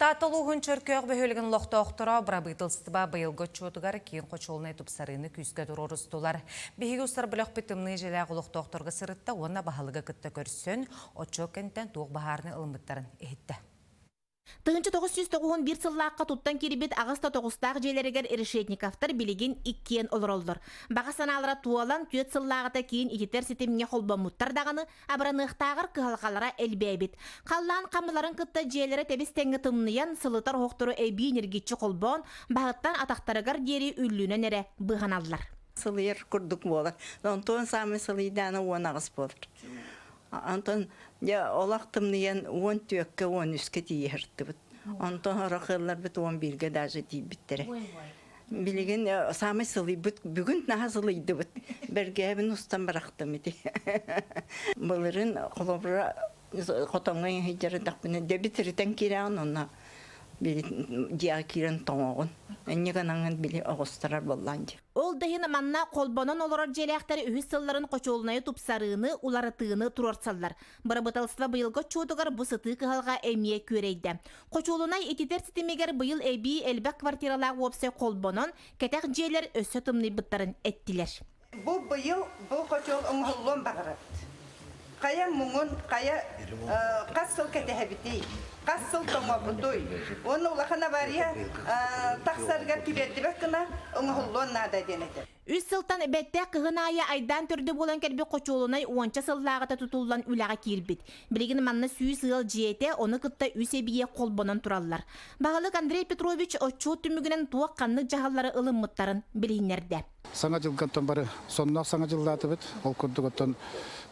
Таатта улууһун Чөркөөх бөһүөлэгин олохтоохторо бырабыыталыстыба быйылгы отчуотугар киин хочуолунай тупсарыыны күүскэ туруорустулар. Биһиги устар бөлөхпүт тымныы дьиэлээх олохтоохторго сырытта уонна баһылыгы кытта көрсөн, отчуот кэнниттэн туох баһаарны ылыммыттарын иһиттэ. 1991 сыллаахха туттан киирбит аҕыс да тоҕустаах дьиэлэригэр Решетниковтар билигин иккиэн олороллор. Баҕа санаалара туолан, түөрт сыллааҕыта киин ититэр ситимҥэ холбоммуттар даҕаны, абыраныахтааҕар кыһалҕалара элбээбит. Халлаан хаммыларын кытта дьиэлэрэ тэбис-тэҥҥэ тымныйан, сылытар оһохтору эбии ньиргиччи холбоон, баһыттан атахтарыгар диэри үллүнэн эрэ быыһаналлар. Сылыйар курдук буолар. Онтон саамай сылыйдаана 18 буолар. Онтон дьэ олох тымныйан 14-кэ, 13-кэ тиийэ сырыттыбыт. Онтон сорох ыалларбыт 11-гэ даже тиийбиттэрэ. Билигин саамай сылыйбыт, бүгүн наһаа сылыйдыбыт. Бэргээбин устан барахтым ити. Былырын холобура хотоҥҥо иһдьэрдэхпинэ дебит ритэн киирэҕин онно били дьиэҕэ киирэн тоҥоҕун. Инньэ гынаҥын били оҕустарар буоллаан дии. Ол да иһин манна холбонон олорор дьиэлээхтэр үһүс сылларын хочуолунайы тупсарыыны, уларытыыны туруорсаллар. Бырабыыталыстыба быйылгы отчуотугар бу сытыы кыһалҕа эмиэ күөрэйдэ. Хочуолунай ититэр ситимигэр быйыл эбии элбэх квартиралаах уопсай холбонон, кэтэх дьиэлэр өссө тымныйбыттарын эттилэр. Бу быйыл бу хочуол оҥоһуллуон баҕарабыт. Хайа муҥун, хайа хас сыл кэтэһэбитий, хас сыл тоҥобутуй? Уонна улахан авария тахсарыгар тириэрдибэт гына оҥоһуллуон наада диэн этэр. Үс сылтан бэттэх кыһын аайы айдаан төрдө буолан кэлбит хочуолунай уонча сыллааҕыта тутуллан үлэҕэ киирбит. Билигин манна 100 ыал дьиэтэ, ону кытта үс эбийиэк холбонон тураллар. Баһылык Андрей Петрович отчуот түмүгүнэн туох ханнык дьаһаллары ылыммыттарын билиһиннэрдэ. Саҥа дьылгаттан бары сонноох саҥа дьыллаатыбыт. Ол курдук оттон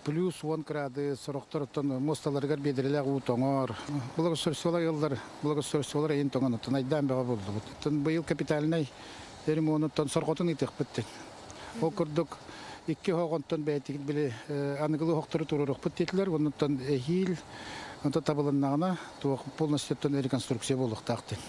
плюс 10 градус, сорохтор оттон муосталарыгар биэдэрэлээх уу тоҥор. Благоустройстволар ыаллар, благоустройстволар эйин тоҥон оттон айдаан бөҕө буллубут. Оттон быйыл капитальнай ремонуттан сорҕотун ыытыахпыт диэн. Ол курдук икки оһоҕонтон бэйэтигит били аныгылыы оһохтору туруоруохпут диэтилэр. Оннуттан эһиил онто табылыннаҕына туох полностью реконструкция буолуохтаах диэн.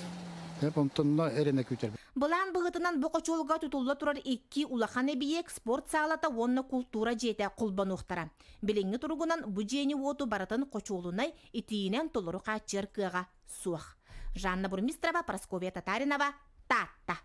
Онтонно эрэнэ күүтэрбит. Былаан быһыытынан бу хочуолга тутулла турар икки улахан эбийиэк спорт саалата уонна култуура дьиэтэ холбонуохтара. Билиҥҥи туругунан бу дьиэни-уоту барытын хочуолунай итиинэн толору хааччыйар кыаҕа суох. Жанна Бурмистрова, Прасковья Татаринова, Таатта.